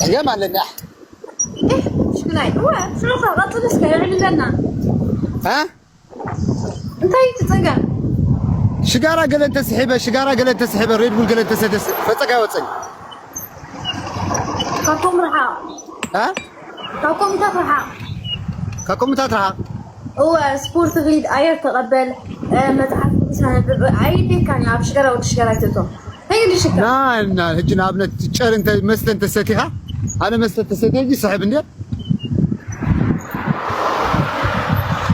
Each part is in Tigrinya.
ጸገም ኣለና። ሽግናይ እወ ሽዑ ቀጽል እስከ የዕልለና። እ? እንታይ እዩ እቲ ጸገም? ሽጋራ ገለ እንተስሒበ፣ ሽጋራ ገለ እንተስሒበ፣ ሬድቡል ገለ እንተሰተስ ፈጸጋ ወጸን። ካብቶም ርሓቕ። እ? ካብ ኮምታት ርሓቕ። ካብ ኮምታት ርሓቕ። እወ ስፖርት ኺድ፣ ኣየር ተቐበል፣ እ፣ መጽሓፍ ቅዱስ ኣንብብ። ኣይዴካን ኣብ ሽጋራ ወዲ ሽጋራ ኣይትእቶ። ተይልሽካ። ና፣ ና፣ ሕጂ ንኣብነት ጨር እንተ መስተ እንተሰቲኻ፣ ኣነ መስተ ተሰትየ ሕጂ ስሕብ እንድየ።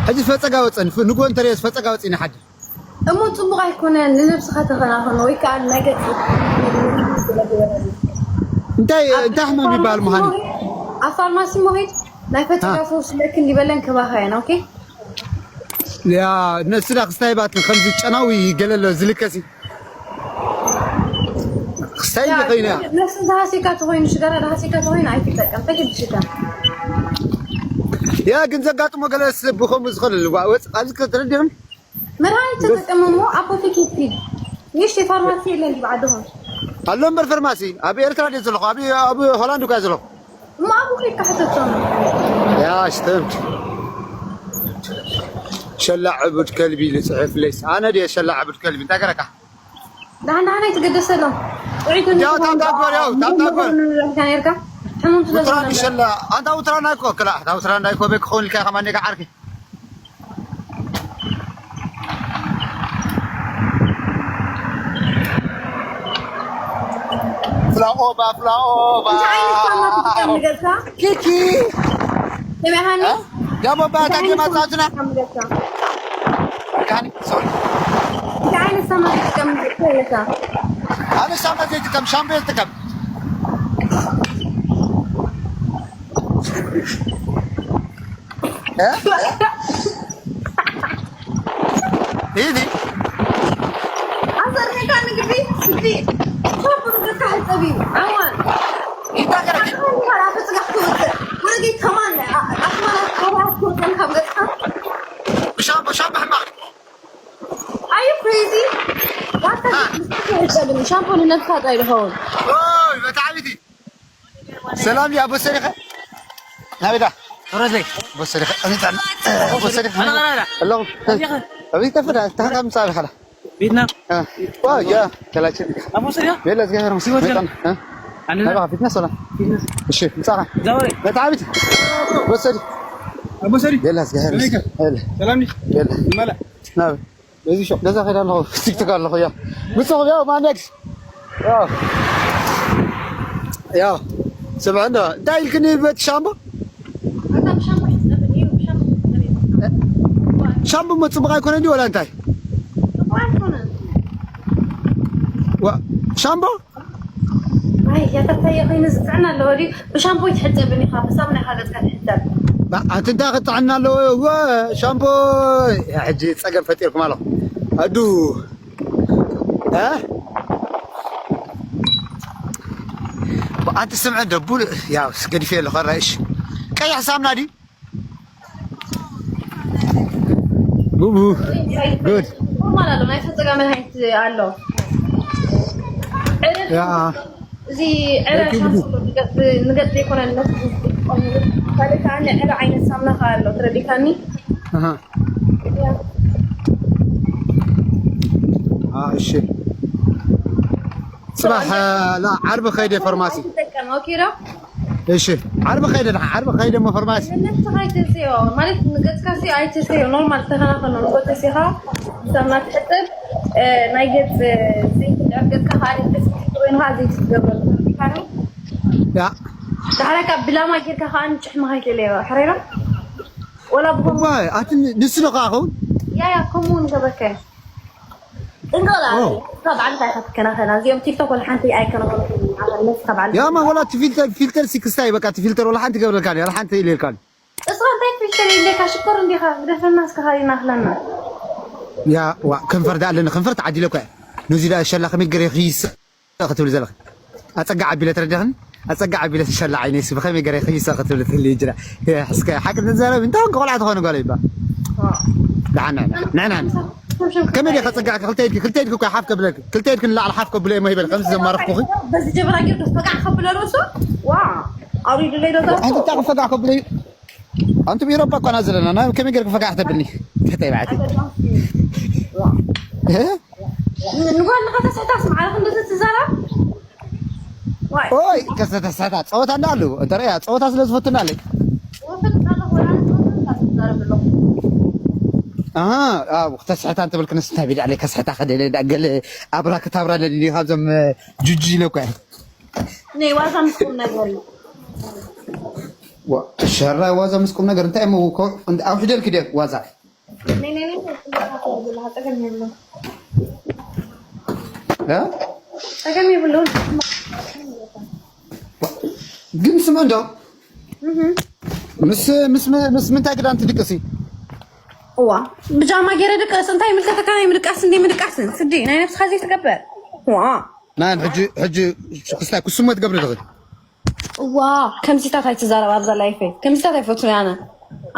ሕጂ ፈጸጋ ወጸን፣ ፍ-፣ ንግሆ እንተርእየስ ፈጸጋ ወጺኒ ሓዲ። እሞ ጽቡቕ ኣይኮነን፣ ንነብስኻ ተኸናኸኖ ወይ ከኣ ናይ ገጽ እንታይ፣ እንታይ ሕማም ይበሃል ምዃኑ? ኣብ ፋርማሲ ሞ ሂድ፣ ናይ ፈጸጋ ሃ። ፈውሲ ለክ እንዲበለን ከባኻየን። ኦኬ። ያ፣ ነስዳ ክስታይ ባትን ከምዚ ጨናዊ ገለሎ ዝልከሲ። ክስታይ ያ፣ ይኸይና። ነፍሲ ዝሃሲካ ተኾይኑ ሽጋራ ዝሃሲካ ተኾይኑ ኣይትጠቀም። ተግድሽካ። ያ፣ ግን ዘጋጥሞ ገለስ ብኸምኡ ዝኸለሉ ዋ-፣ ወጽ-፣ ኣብዚ ከተረድኦም። መድሃኒት ተጠቀም እሞ ኣፖቴክ ይትኪድ። ንእሽተይ ፋርማሲ የለን ድዩ ዓድኹም? ኣሎ እምበር ፈርማሲ፣ ኣብ ኤርትራ ድየ ዘለኹ፣ ኣብ፣ ኣብ ሆላንድ እኳ ዘለኹ። እሞ ኣብኡ ከይድካ ሕተቶም። ያ፣ ሽተምት። ሸላ ዕቡድ ከልቢ ልጽሕፍ ለይስ። ኣነ ድየ ሸላ ዕቡድ ከልቢ፣ እንታይ ገረካ? ደሓን ደሓን ኣይትገደሰሎም። ጥዑይ ያው፣ ታብታ ግበር፣ ያው፣ ታብታ ግበር። ንብለካ ነርካ። ሕሙም ስለ ውትራን ዝኾነ። ይሸላ፣ ኣንታ ውትራን ኣይኮ፣ ክላ፣ ኣንታ ውትራን እንዳይኮ፣ በይ ክኸውን ኢልካ ከማን ኔጋ ዓርኪ። ፍላኦባ፣ ፍላኦባ። እንታይ ዓይነት ጫማ ትጥቀም ንገዛ? ኪኪ። ሰሚዕሃኒ? እ? ደሞ ባታ ጌማ ጻውትና። ትጥቀም ንገዛ? ዳኒ፣ ሶሪ። እንታይ ዓይነት ጫማ ትጥቀም ንገዛ? ኣነ ሻምፖ ዘይጥቀም፣ ሻምፖ ይጥቀም። እ? ኢዚ። ኣሰርካ ንግቢ ስዲ። ሻምፖ ንገዛ ሕጸቢ። ዓዋን። እንታይ ገረኪ? ኣስመራ ፍጽጋ ክትወጽእ። ወረዲ ከማን፣ ኣ-፣ ኣስመራ ካብ ክትወጽእ ካብ ገጽካ። ሻምፖ፣ ሻምፖ ሕማቕ። Are you crazy? ዋታ አ። ሻምፖ ንነብስካ ጥራይ ዝኸውን። ኦይ፣ በታዕቢቲ። ሰላም ያ፣ ኣቦ ሰሪኸ? ናበይ ዳ? ሮዝለይ። ኣቦ ሰሪኸ፣ ኣበይ ዳ? ኣቦ ሰሪኸ። ኣላ፣ ኣላ፣ ኣላ። ኣለኹ። ኣበይ ጠፍዳ? ታታ ምጻ ብሓላ። ቤትና። አ። ዋ፣ ያ፣ ከላችን። ኣቦ ሰሪኸ? ቤላ ዝገበረ ምስ ሲወት መጣን። አ? ኣንድና። ናባ ፊትና ሰላም። ፊትና። እሺ፣ ምጻኻ። ዛወሬ። በታዕቢቲ። ኣቦ ሰሪ። ኣቦ ሰሪ። ቤላ ዝገበረ ምስ። ከመይከ? ቤላ። ሰላም ዲ? ቤላ። ይመላ። ናበይ? በዚ ሾ። ገዛ ከይደ ኣለኹ፣ ቲክቶክ ኣለኹ፣ ያ። ምሳኹም፣ ያው፣ ማንያክስ። ያው። ያው። ስምዐ እንዶ፣ እንታይ ኢልክኒ በቲ ሻምቦ? ኣታ ብሻምቦ ይትጸበል እዩ፣ ብሻምቦ ይትጸበል እዩ። ሻምቦ እሞ ጽቡቕ ኣይኮነን ድዩ ወላ እንታይ? ጽቡቕ ኣይኮነን። ዋ፣ ሻምቦ? ኣይ፣ ያታታየ ኮይኑ ዝጥዕና ኣለዎ ድዩ? ብሻምፖ ይትሕጸብ ኢኻ፣ ብሳሙና ኢኻ ገጽካ ትሕጸብ። ባ-፣ ኣቲ እንታይ ክጥዕና ኣለዎ? እወ፣ ሻምፖ፣ ሕጂ ጸገም ፈጢርኩም ኣለኹም። ኣዱ፣ እ? ኣንቲ ስምዐ ደቡል፣ ያው፣ ገዲፈ ኣለኹ፣ ራእሽ። ቀይሕ ሳሙና ድዩ? ቡቡ። ጉድ። ኖርማል ኣሎ፣ ናይ ፈጸጋ መድሃኒት ኣሎ። ዕረ-፣ ያ። እዚ ዕረ ለኪ ሻምፖ ቡቡ። ንገጽ፣ ንገጽ ዘይኮነ ንነብሲ ዝጥቀምሉ። ካልእ ከኣ ዕረ ዓይነት ሳሙና ከኣ ኣሎ፣ ተረዲእካኒ? ኣሃ። ያ። አ፣ እሺ። ጽባሕ፣ ላ፣ ዓርቢ ከይደ ፋርማሲ። ኣይትጠቀም፣ ኦኬ ዶ? እሺ፣ ዓርቢ ከይደ፣ ዓርቢ ከይደ እሞ ፋርማሲ። ንነብስኻ ኣይትንስዮ፣ ማለት ንገጽካ ሲ ኣይትንስዮ፣ ኖርማል ተኸናኸኖ፣ ንጎተሲኻ ብሳሙና ትሕጽብ፣ እ፣ ናይ ገጽ ዘይቲ፣ ልዕሊ ገጽካ ከኣ ደስ ክትብል ኮይንካ ዘይቲ ትገብረሉ፣ ተረዲእካኒ? ያ። ዳሕራይ ካብ ብላማ ጌርካ ከኣ ንጭሕምኻ ኣይትእለዮ፣ ሕሬራ? ወላ ብኸምኡ እባ፣ ኣቲ ንሱ ዶ ከኣ ኸውን? ያ፣ ያ፣ ከምኡ ንገበከ። ጥንቀቕ ኦ። ካብ ባዕልኻ ኢኻ ትከናኸና። እዚኦም ቲክቶክ ወላ ሓንቲ ኣይከናኸኑ። ኣብ ነብስኻ ባዕልኻ። ያማ ወላ እቲ ፊልተር፣ ፊልተር ሲ ክስታይ በቃ እቲ ፊልተር ወላ ሓንቲ ገብረልካ፣ ወላ ሓንቲ ኢለልካ። እስኻ እንታይ ፊልተር የለካ? ሽኮር እንዲኻ፣ ግደፈና እስኻ፣ ካሊና ክለና። ያ፣ ዋ፣ ከንፈር ደኣ ኣለኒ፣ ከንፈር ተዓዲለ እኮ እየ። ነዚ ደኣ ሸላ ከመይ ገይረ ክይስ ክትብል ዘለኺ። ኣጸጋ ዓቢለ ተረዳኽኒ? ኣጸጋ ዓቢለ ትሸላ ዓይነይሲ ብኸመይ ገይረ ክይስ ክትብል ትህሊ እንጀራ። እስከ ሓቂ ተዛረብ፣ እንታይ ኮንካ ቆልዓ ትኾኒ ጓል ይባ? ደሓን ንዕና፣ ንዕና። ከመይ ዲኻ ጸጋ፣ ክልተ ኢድኪ፣ ክልተ ኢድኪ እኮ ሓፍ ከብለኪ፣ ክልተ ኢድኪ ንላዕሊ ሓፍ ከብለ እሞ ይበል፣ ከምዚ ዘማረኽኩኺ። በዚ ጀበና ጌርኩ ፈቃዕ ከብሎ ርእሱ? ዋ። ኣውሪድለይ ዶ? ኣንቲ ጣቕ ፈጋሕ ከብለይ። ኣንቲ ቢሮ እባ እኳ ኢና ዘለና። ናብ ከመይ ገይርክ ፈጋሕ ተብልኒ? ትሕተይ ባዕቲ። እ? ንጓል ንኸተስሕታ ስምዓ፣ ክንዲ ትዛረብ? ዋይ። ኦይ፣ ከሰተስሕታ። ጸወታ እንዳሉ። እንተ ሪኣ፣ ጸወታ ስለ ዝፈቱና ኣለይ። ወፈት ጻለኹ፣ ወላ ንጸወታ ትዛረብ ኣለኹ። ኣሃ፣ ኣው፣ ክተስሕታ እንትብል ክንስ እንታይ ቢዳ ኣለይ፣ ከስሕታ ከደለ፣ ዳ ገለ ኣብራ ክታብራ ለሊ፣ ካብዞም ጁጂ ኢለ እኮ እየ። ነይ ዋዛ ምስ ቁም ነገር እዩ። ዋ፣ ሸራይ ዋዛ ምስ ቁም ነገር እንታይ እሞ እኮ እንደ ኣውሕደልክ ደ ዋዛ። ነይ፣ ነይ፣ ነይ፣ ነይ፣ ጸገም የብሎ። እ? ጸገም የብሎ። ግን ስም እንዶ? እህ። ምስ፣ ምስ፣ ምስ ምንታይ ክዳን ትድቅሲ? እዋ፣ ብጃማ ገይረ ድቅስ፣ እንታይ ይምልከተካ ናይ ምድቃስ እንዲ ምድቃስን? ስዲ፣ ናይ ነብስኻ ዘይትገብር። ዋ። ናይ ሕጂ፣ ሕጂ ክስታይ ክስሞ ትገብሪ ዲኺ? እዋ፣ ከምዚታት ኣይትዛረብ ኣብዛ ላይፈይ። ከምዚታት ኣይፈቱን ኣነ።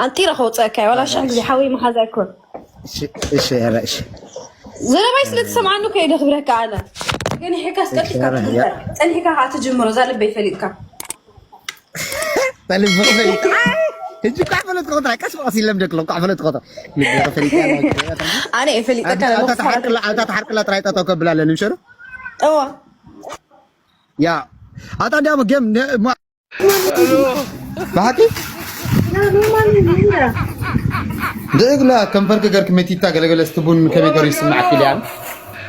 ኣንጢረ ከውፅአካ እየ፣ ዋላ ሽሕ ግዜ ሓወይ መሓዛ ኣይኮን። እሺ፣ እሺ፣ ያላ፣ እሺ። ዘረባይ ስለ ትሰምዓኒ እኮ እየ ደኽብረካ ኣነ። ገኒሕካ እሺ፣ ኣስቀልጢካ ያላ፣ ትጅምር። ያ- ጸኒሕካ ከዓ ትጅምሮ፣ እዛ ልበይ ፈሊጥካ። በል ብኽፈል። ሕጂ እኳ ፈለጥኩ ቁጥራ፣ ቀስ ብቐስ ይለምደክ ኣሎ፣ እኳ ፈለጥኩ ቁጥራ። ልቢ ፈሊጥ ያለ። ኣነ እየ ፈሊጠካ ኣታ፣ ኣለኹ፣ ኣታ ተሓርቅላ፣ ኣታ ተሓርቅላ ጥራይ ጠጠው ከብል ኣለኒ፣ ምሸሩ? እዋ። ያ። ኣታ እንዲያውም ጌም ነ-፣ ማ-፣ ብሓቂ? ድእግላ ከንፈርክ ገርክ መቲታ ገለገለ እስቲ ቡን ከመይ ገሩ ይስማዓክ ኢልያን?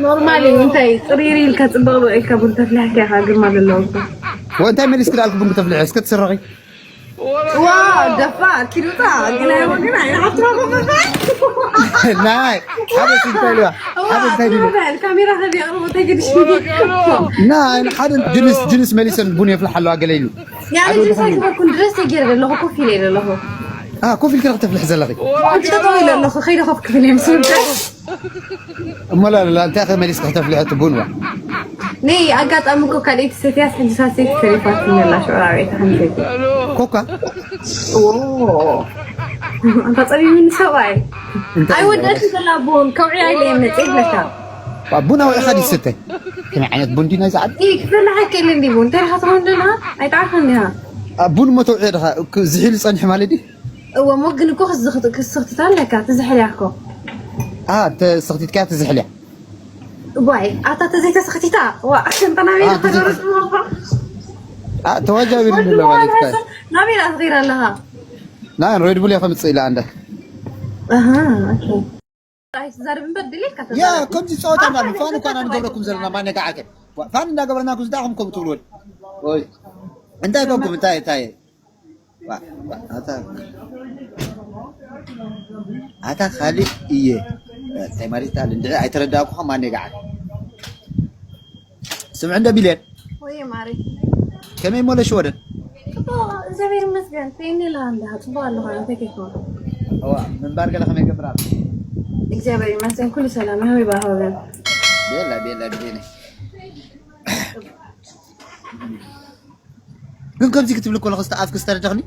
ኖርማል እዩ። እንታይ ጽሪር ኢልካ ጽብቕ ኢልካ ቡን ተፍልሕካ ኢኻ ግርማ ዘለዎም። ወእንታይ መሊስክ ደኣልክ ቡን ክተፍልሕ እስከ ትስረቒ? ዋ፣ ደፋ፣ ኪዱታ፣ ግን ኣይወግን፣ ኣይሓፍትማ ኮመንት። ናይ፣ ሓደ እንታይ ኢልዋ? ዋ፣ ሓደ እንታይ ኢሉ? ኮመንት፣ ካሜራ ከቢያ ቅርቡ ተግድሽ። ናይ፣ ሓደ ጅንስ፣ ጅንስ መሊሰን ቡን የፍልሓ ኣለዋ ገለ ኢሉ። ያለ ሓደ ጅንስ ድኹም ኢሉ። ኣይተፈኩን ድረስ ተጌረ ዘለኹ፣ ኮፍ ኢለ ዘለኹ። አ፣ ኮፍ ኢልኪ ዲኺ ተፍልሒ ዘለኺ? ጠጠው ኢለ ኣለኹ፣ ከይደ ኮፍ ክብል እየ ምስ ውዳእ። እሞ ላ፣ ላ፣ እንታይ ከ መሊስኪ ከተፍልሒ እቲ ቡን ዋ? ነይ ኣጋጣሚ እኮ ካልኣይቲ ሰትያስ ሕጂ ሳሰይቲ ተሪፋትኒ ኣላ ሽዑራዊት ሓንተይቲ። ኮካ? ኦ። ኣንታ ጸቢብኒ ሰብኣይ። እንታይ ኣይወደእትን ዘላ ቡን፣ ከውዒ ኣይለ እየ መጽእ ይብለካ። ዋ፣ ቡን ኣውዒኻ ድዩ ትስተ? ከመይ ዓይነት ቡን ድዩ ናይዚ ዓዲ? እይ፣ ክፈልሓካ የለን ድዩ ቡን? እንታይ ኢኻ ትኸውን ዘለኻ? ኣይጠዓርካን ዲኻ? አ፣ ቡን እሞ ተውዕዮ ዲኻ? ክ-፣ ዝሒሉ ጸኒሑ ማለት ድዩ? እወ፣ እሞ ግን እኮ ክዝኽት-፣ ክስኽትታ ኣለካ፣ ትዝሕልያ እኮ። አ፣ እንተ ስኽቲትካያ ትዝሕልያ። እዋይ፣ ኣታ ተዘይተስኽቲታ፣ ዋ፣ ኣሸንጠና ሜዳ አ፣ ተዘይ-፣ ተደረሱ እኮ። አ፣ ተዋጃቢር ወዲ ይብሎ ማለት መዋል እኮ። ናበይ ኢኻ ትኸይድ ኣለኻ? ናይ ሬድ ቡል እየ ከምጽእ ኢላ ኣንደ። ኣሃ፣ ኦኬ። ኣይ፣ ትዛረብ እምበር ድሌትካ ያ፣ ተዛረብ። ከምዚ ጸወታ ኣታ ማለት ፋን እኳ ኢና ንገብረኩም ዘለና፣ ማን ነጋዓከ? ፋን እንዳገበርናኩም ዝዳኹም ከምኡ ትብሉ ወዲ። ኦይ። እንታይ ኮንኩም? እንታይ፣ እንታይ? ዋ፣ ዋ፣ ኣታ፣ ኣታ ካልእ እየ። እንታይ ማለት ኣለ? እንድዒ ኣይተረዳእኩኻ፣ ማን ነጋዓከ? ስምዒ እንደ ቢልየን። ወይ ማሪ። ከመይ እሞ ለሽወደን? ጽቡቕ፣ እግዚኣብሔር ይመስገን። ከይኒ ኢላ እንዳ ጽቡቕ ኣለኹ፣ ኣነ እንታይ ከይኮነ? እዋ፣ ምንባር ገለ ከመይ ገብር ኣሎ? እግዚኣብሔር ይመስገን፣ ኩሉ ሰላም፣ ሃመይ ባህ ወገን። ቤላ፣ ቤላ፣ ብደነ። ግን ከምዚ ክትብል ከለኹ፣ እስተ ኣፍኪ ዝተረደኽኒ?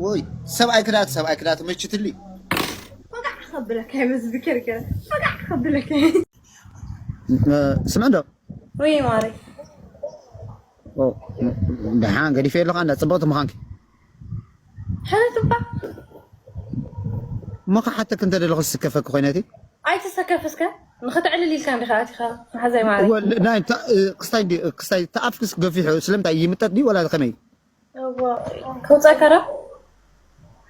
ወይ፣ ሰብኣይ ክዳት፣ ሰብኣይ ክዳት መችትሊ። ወጋዕ ከብለካ፣ ይመስል ብኬር ገለ። ወጋዕ ከብለካ። እ፣ ስምዒ እንዶ? ወይ ማሪ። ኦ፣ ደሓን ገዲፈ ኣለኹ፣ እንዳ ጽብቕቲ ምዃንኪ። ሕነ ትባ። እሞ ክሓተክ እንተ ደለኹ ዝስከፈኪ ኮይነቲ? ኣይትሰከፍ እስከ። ንኽትዕልል ኢልካ እንዲኻ ኣቲኻ፣ መሓዛይ ማሪ። ወል-፣ ናይ፣ ታ-፣ እ፣ ክስታይ እንዲ-፣ ክስታይ፣ ተኣፍክስ ገፊሑ፣ ስለምንታይ ይምጠጥ ድዩ ወላ ከመይ? እዋ፣ ከውጻእካ ዶ?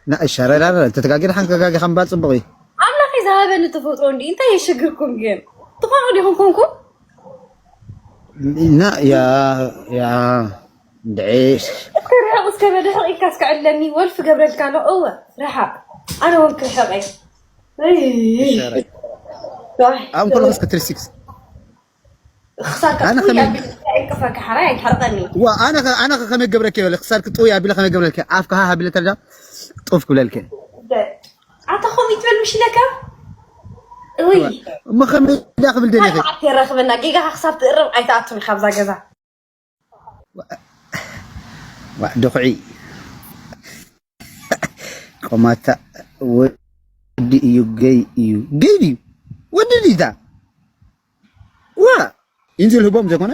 ና፣ እሺ፣ ኧረ፣ ኧረ፣ ኧረ፣ ተተጋጊ ደሓን ከጋጊኻ ምባል ጽቡቕ እዩ። ኣምላኽ እዩ ዝሃበኒ ተፈጥሮ እንዲ፣ እንታይ የሸግርኩም ግን? ትኾኑ ዲኹም ኮንኩም? ና፣ ያ፣ ያ፣ እንድዒ። እስከ ርሕቕ፣ እስከ በድሕቕ ኢልካ እስከ ዕለኒ፣ ወልፊ ገብረልካ ኣሎ። እወ፣ ርሓቕ። ኣነ እውን ክርሕቕ እየ። እይ። እሺ፣ ኧረ። ዋይ። ኣብ ከለኹ እስከ ትሪ ሲክስ። ክሳብ ኣነ ጥውይ ከመይ ኣቢልካ ይንቅፈካ፣ ሓራይ ኣይትሓርቐኒ። ዋ፣ ኣነ ኸ-፣ ኣነ ኸ ከመይ ገብረኪ በለ፣ ክሳብ ጥውይ ኣቢለ ከመይ ገብረኪ፣ ኣፍካ ሃ ሃቢለ ተረዳ፣ ጡፍ ክብለልኪ። ደ-፣ ኣታ ኸምኡ ይትበል ምሽ ኢለካ? እውይ። እሞ ከመይ ዳ ክብል ደሊኺ? ካልእ መዓልቲ የራኽበና፣ ጌጋኻ ክሳብ ትእረም ኣይትኣቱን ኢኻ ኣብዛ ገዛ። ዋ፣ ዋ፣ ድኹዒ። ቆማታ ወዲ እዩ፣ ገይ እዩ። ገይ ድዩ? ወዲ ድዩ እታ? ዋ! ኢንዝል ህቦም ዘይኮነ?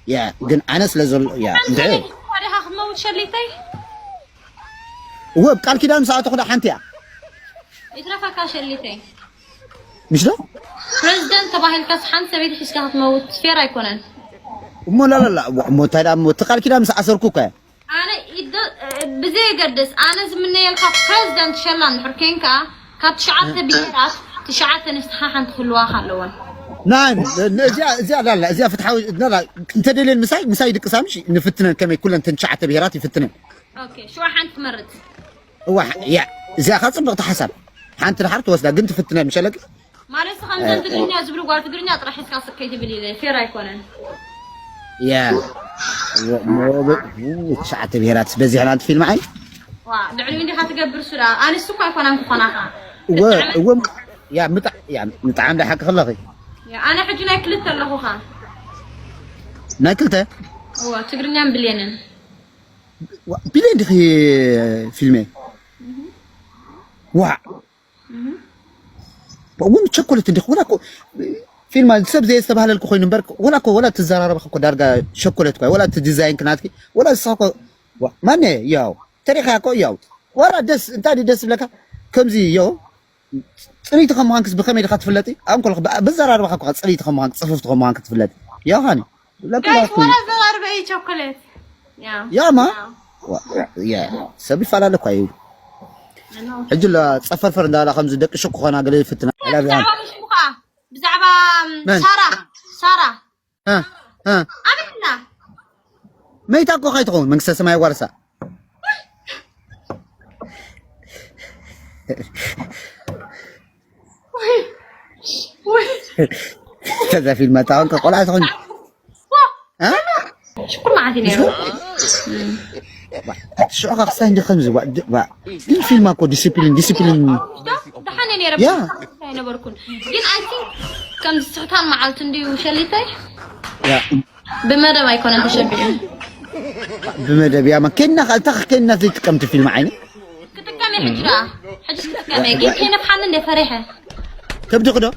ያ፣ ግን ኣነ ስለ ዘሎ፣ ያ፣ እንተ ሸሊተይ እወ ብ ቃል ኪዳን ምስ ኣተኹ ዳ ሓንቲ እያ ይትረፈካ ሸሊተይ ምሽ ዶ ፕሬዚደንት ተባሂልካስ ሓንቲ ሰበይቲ ሒዝካ ክትመውት ፌር ኣይኮነን። እሞ ላላላ እሞ እንታይ ዳ እሞ እቲ ቃል ኪዳን ምስ ኣሰርኩ እኮ እያ ኣነ ኢዶ- ብዘየገድስ ኣነ ዝምነየልካ ፕሬዚደንት ሸላ እንድሕር ኮንካ ካብ ትሽዓተ ብሄራት ትሽዓተ ንስኻ ሓንቲ ክህልዋካ ኣለወን። ናይ እዚኣ እዚኣ ላላ እዚኣ ፍትሓዊ ላላ እንተደልየን ምሳይ ምሳይ ድቅሳ ምሽ ንፍትነን ከመይ ኩለን ተን ትሽዓተ ብሄራት ይፍትነን ኦኬ ሽዋ ሓንቲ ትመርጽ እዋ ያ እዚኣ ካ ጽብቕቲ ሓሳብ ሓንቲ ድሓር ትወስዳ ግን ትፍትነን ምሸለቂ ማለት ከምዘን ትግርኛ ዝብሉ ጓል ትግርኛ ጥራሕ ሒዝካ ስቅ ከይትብል ኢለ ፌር ኣይኮነን። ያ ትሽዓተ ብሄራት በዚሕና እቲ ፊልም ዓይን ዋ ልዕሊ እንዲኻ ትገብር ሱዳ ኣንስ እኳ ኣይኮናን ክኾናኻ እወ እወ ያ ምጣ ያ ምጣዓም ዳ ሓቂ ከለኺ ኣነ ሕጂ ናይ ክልተ ኣለኹኻ ናይ ክልተ እዋ ትግርኛን ብሌንን ዋ- ቢልዮን ዲኺ ፊልሜ ዋ እውን ቸኮለት እንዲኽ ወላ እኮ ፊልማ ሰብ ዘየስተባህለልኩ ኮይኑ እምበር ወላ እኮ ወላ ትዘራረበ እኮ ዳርጋ ሸኮለት እኮ ወላ እቲ ዲዛይን ክናትኪ ወላ ዝስኻ እኮ ዋ- ማነ ያው ተሪኻ እኮ ያው ወላ ደስ እንታይ ደስ ዝብለካ ከምዚ ያው ፅሪቲ ከም ምዃንክስ ብኸመይ ዲኻ ትፍለጢ? ኣብ እንኮለኹ ብኣዘራርባኻ እኳ ፅሪቲ ከም ምዃንክ ፅፍፍቲ ከም ምዃንክ ትፍለጢ። ዮሃኒ ጋይስ ወላ ዘራርበ እዩ ቸኮሌት። ያ ያማ ዋ- ያ- ሰብ ይፈላለ እኳ እዩ። ሕጂ ላ ፀፈርፈር እንዳላ ከምዚ ደቂ ሽኩ ኾና ገለ ይፍትና። I love you. ብዛዕባ ምሽ ሙኻ ብዛዕባ መን? ሳራ ሳራ እ፣ እ። ኣበይና መይታ እኮ ከይትኸውን መንግስተ ሰማይ ዋርሳ ወይ ተዛ ፊልም ኣታውን ከቆልዓ ትኾን እ? ሽኩር መዓት እዩ ነይሩ። ሽዑ ኸ ክሳይ እንዲ ከምዚ ዋ- ድ- ዋ- ግን ፊልም እኮ ዲስፕሊን ዲስፕሊን ደሓን እየ ነይረ ያ። ኣይነበርኩን ግን ኣይ ቲንክ ከም ዝስሕታን መዓልቲ እንድዩ ሸሊተይ ያ ብመደብ ኣይኮነን ተሸቢዑ ብመደብ ያማ ከና እታ ከና ዘይጥቀምቲ ፊልም ዓይኒ ክጥቀም እየ ሕጂ ደኣ ሕጂ ክጥቀም እየ ግን ከይነፍሓኒ እንደ ፈሪሐ ከብድኺ ዶ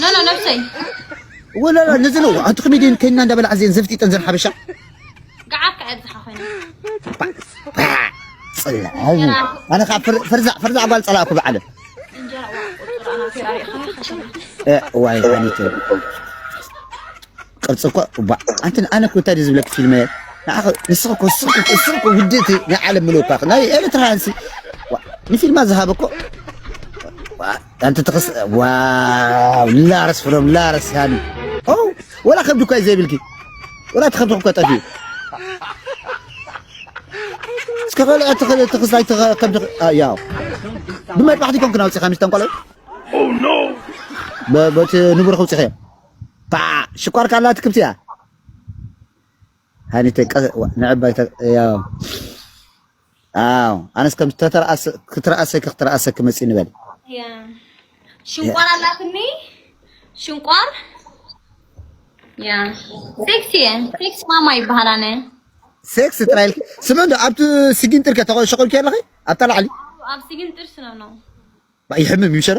ኖ ኖ ነብሰይ ወላ ነዚ ነው ኣንቲ ኮሜዲን ከና እንዳበላ ኣዝየን ዘፍጢጠን ዘን ሓበሻ ገዓት ከኣ የብዝሓ ኮይነ ጽላእ ኣነ ካብ ፈርዛዕ ፈርዛዕ ጓል ጸላእኩ ብዓለ እንጀራ ዋ ቁርጡር ኣናቱ ኣሪእኻ ከሸና ዋይ ሓኒተ ቅርፂ እኮ እባ ኣንቲ ኣነ እኮ እንታይ ዝብለክ ፊልም እየ ንዓኸ ንስኽ እኮ ንስኽ እኮ ንስኽ እኮ ውድእቲ ናይ ዓለም ምልውካኽ ናይ ኤርትራ ሃንሲ ንፊልማ ዝሃበ እኮ ኣንቲ ትኽስ ዋው ላረስ ፍሮም ላረስ ሃኒ ኦ ወላ ከብዲ እኳ እዩ ዘይብልኪ ወላ ትኸብዲ እኳ ጠፊኡ እስከ ኸልእ ትኽስታይ ከብዲ ያው ብመጥባሕቲ ኮንክን ኣውፂኻ ሚስተን ቆልዑ በቲ ንቡር ከውፂኸ ባ ሽቋር ካላ ትክብቲ እያ ሃኒተ ንዕባይ ያው ኣው ኣነስ ከም ተተረኣሰ ክትረኣሰኪ ክትረኣሰኪ መፂ ንበል ያ ሽንቋር ኣላትኒ ሽንቋር ያ ሴክሲ እየ ሴክስ ማማ ይበሃል ኣነ ሴክስ ጥራይ ኢልኪ ስሚ እንዶ ኣብቲ ስጊንጥር ከ ተሸቆልኪ ኣለኺ ኣብታ ላዕሊ ኣብ ስጊንጥር ስነ ነው ይሕምም ይምሸረ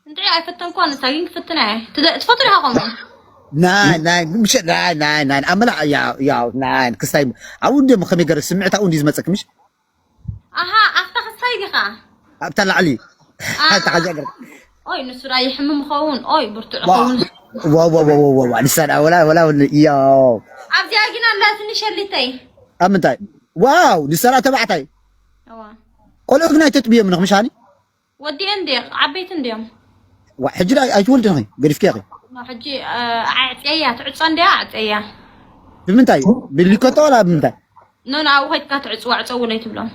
እንታይ ኣይፈተንኳ ንሳ ግን ክፍትና እየ ትፈቱ ዲኻ ከምኡ ናይ ናይ ምሸ ናይ ናይ ናይ ኣመላ ያው ያው ናይ ክስታይ ኣብኡ እንዲም ከመይ ገረ ስምዕት ኣብኡ እንዲ ዝመፀክ ምሽ ኣሃ ኣብታ ክስታይ ዲኻ ኣብታ ላዕሊ ኣብታ ሓዚኣ ገረ ኦይ ንሱ ዳ ይሕምም ኸውን ኦይ ብርቱዕ ኸውን ዋዋዋዋዋ ንሳ ዳ ወላ ወላ ያው ኣብዚኣ ግን ኣላትኒ ሸሊተይ ኣብ ምንታይ ዋው ንሳ ዳ ተባዕታይ እዋ ቆልዑ ግን ኣይተጥብዮም ንኽ ምሻኒ ወዲአን እንደ ዓበይቲ እንዲዮም ዋ ሕጂ ዳ ኣይትወልድን ኺ ገዲፍኪ ኺ ሕጂ ኣዕፀያ ትዕፆ እንዲያ ኣዕፀያ ብምንታይ ብሊኮቶ ወላ ብምንታይ ኖ ንኣብኡ ከይድካ ትዕፅዋ ዕፀውለይ ትብሎም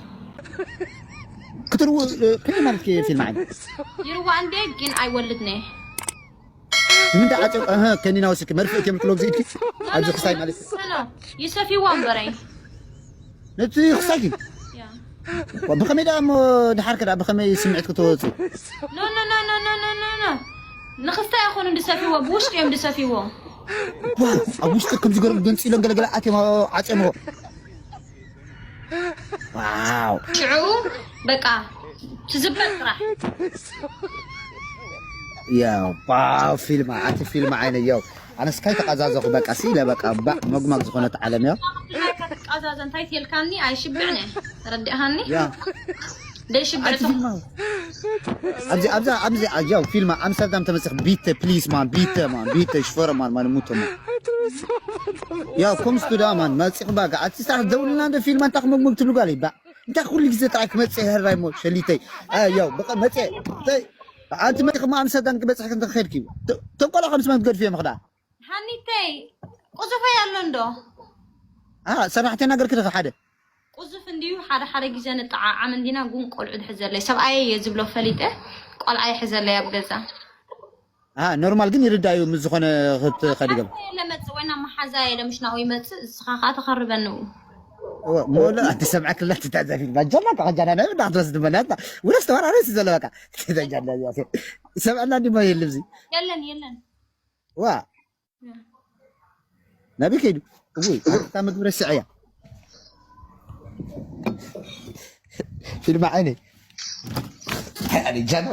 ክትርው ከመይ ማለት ፊልም ዓይነ ይርዋ እንዴ ግን ኣይወልድነ ንምንታይ ዓፀው እህ ከኒና ወስኪ መርፍእ ከም ክሎ ግዜኢትኪ ኣብዚ ክሳይ ማለት ይሰፊዋ እምበረይ ነቲ ክሳይኪ ብኸመይ ደኣ እሞ ድሓር ከ ብኸመይ ስምዒት ክትወፁ ንክስታ ይኾኑ ድሰፊዎ ብውሽጢ እዮም ድሰፊዎ ኣብ ውሽጢ ከምዚ ገሮም ገንፂሎም ገለገለ ኣትዮም ዓፅዮምዎ ሽዑ በቃ ትዝበል ጥራሕ ያው ፊልማ ኣቲ ፊልማ ዓይነ ያው ኣነስ ካይተቃዛዘኹ በቃ ሲለ በቃ ባዕ መጉማግ ዝኾነት ዓለም ያው ኣዛዘ እንታይ ትልካኒ ኣይሽብዕነ ረዲእኻኒ ያ ደይሽብዕ ኣቲ ፊልማ ኣብዚ ኣብዚ ኣብዚ ያው ፊልማ ኣምስተርዳም ተመጽኽ ቢተ ፕሊስ ማን ቢተ ማን ቢተ ሽፈረ ማን ማን ሙቶ ማን ያው ኮምስ ቱ ዳ ማን መጽኽ ባጋ ኣቲ ሳሕ ደውልና እንደ ፊልማ እንታይ ክመግመግ ትብሉ ጋር ይባ እንታይ ኩሉ ግዜ ጥራይ ክመጽእ ይህራይ ሞ ሸሊተይ ያው በቃ መጽእ ኣንቲ መጽኽ ማ ኣምስተርዳም ክበጽሕ ክንተ ኸድኪ ተቆላ ከምስ ማን ገድፍ እዮም ኽዳ ሃኒተይ ቁዙፈይ ኣሎ እንዶ ሰራሕተኛ ገርክ ዲኺ ሓደ ቁዙፍ እንድዩ ሓደ ሓደ ግዜ ንጠዓዓም እንዲና ግን ቆልዑ ድሕዘለይ ሰብኣየ እየ ዝብሎ ፈሊጠ ቆልዓ ይሕዘለይ ኣብ ገዛ ኖርማል ግን ይርዳዩ ምስ ዝኾነ ክትኸዲ ገለ ለመፅእ ወይና መሓዛ የለ ምሽ ናብኡ ይመፅእ እስኻ ከዓ ተኸርበኒ ሞሎ ኣቲ ሰምዐ ክላ ትታዘፊ ባጀላ ከኸጃና ናይ ብዳ ክትወስድ መናትና ውለስ ተዋራረስ ዘለዋካ ተጃላ ሰምዐና እንዲ ሞ የልብዚ የለን የለን ዋ ናበይ ከይዱ እውይ ኣታ ምግቢ ረስዐያ ፊልማ ዓይነይ ጃና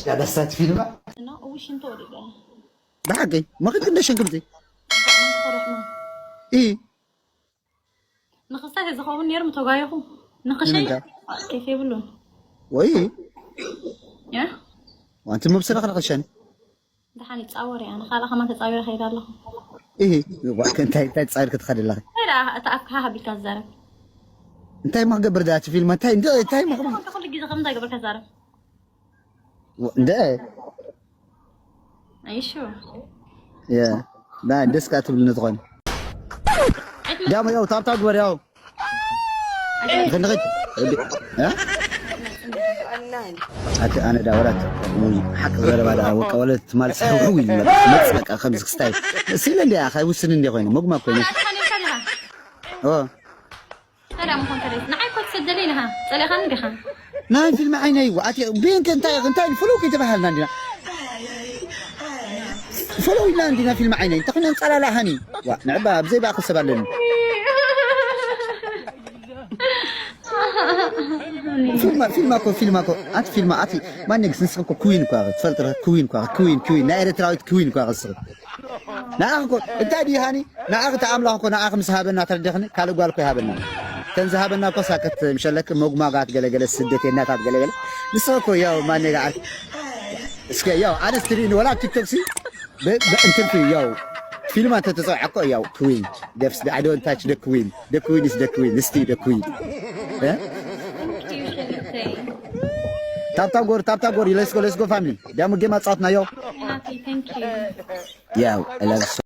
ጃና ስታት ፊልማ እና እው ሽንቶ ወዲቀ ብሓቀይ መኽድ እንደ ሸንክብቲ ተረሕማ ኢ ንኽሳት ዝኸውን ነይሩ ምተጓየኹ ንኽሸይ ንምንታይ? ኬፍ የብሉን ወይ ያ ዋንቲ መብሰላ ከነኸሸን ድሓን ይፃወር እያ ንኻልእ ከማን ተፃዊረ ከይድ ኣለኹ ኢ እንታይ እንታይ ጻይር ክትኸደላ ከይዳ እቲ ኣፍካ ሃቢልካ ትዛረብ እንታይ ማክገብር ዳቲ ፊልም እንታይ እንደ እንታይ ማክ ከ ኩሉ ግዜ ከም እንታይ ገበርካ ትዛረብ እንደ ኣይሹ ያ ዳ ደስ ካ ትብል ንዝኾነ ዳሞ ያው ታብታብ ግበር ያው ክንኸድ ኣቲ ኣነ ዳ ወላት ሓቂ ዘረባ ዳ ወቀ ወለት ማለት ሰው ይመጽ በቃ ከምዚ ክስታይ ሲለ እንደ ኣኻ ይውስን እንደ ኮይነ መግማ ኮይነ ሰላም ኾንተ ንዓይ ኮት ሰደለይ ነኻ ጸለኻኒ ዲኻ ናይ ፊልም ዓይነይ ኣቲ ቤንክ እንታይ እንታይ ፍሉክ ይተባሃልና እንዲና ፈለው ኢልና እንዲና ፊልም ዓይነይ እንተኾነ ንጸላላ ሃኒ ንዕባ ኣብዘይ ብኣ ክሰብ ኣለኒ ፊልማ ፊልማ ኮ ፊልማ ኮ ኣቲ ፊልማ ኣቲ ማን ንግስ ንስኽ ኮ ኩዊን ኳ ትፈልጥ ኩዊን ኳ ኩዊን ኩዊን ናይ ኤርትራዊት ኩዊን ኳ ንስኽ ንኣኽ ኮ እንታይ ድዩ ሃኒ ንኣኽ እቲ ኣምላኽ ኮ ንኣኽ ምስ ሃበና ተረዲኽኒ ካልእ ጓል ኮ ይሃበና ተን ዝሃበና ኮ ሳከት ምሸለክ መጉማጋት ገለገለ ስደት የናታት ገለገለ ንስኽ ኮ ያው ማን ንግዓት እስከ ያው ኣነ ስትሪን ወላ ቲክቶክ ሲ እንትን ያው ፊልማ ተተጸውዐ ኮ ያው ኩዊን ደፍስ I don't touch the queen the queen is the queen እስቲ the queen ታብታብ ጎር ታብታብ ጎር let's go let's go family ዳሙ ጌማ ጻወትና ያው ያው I love so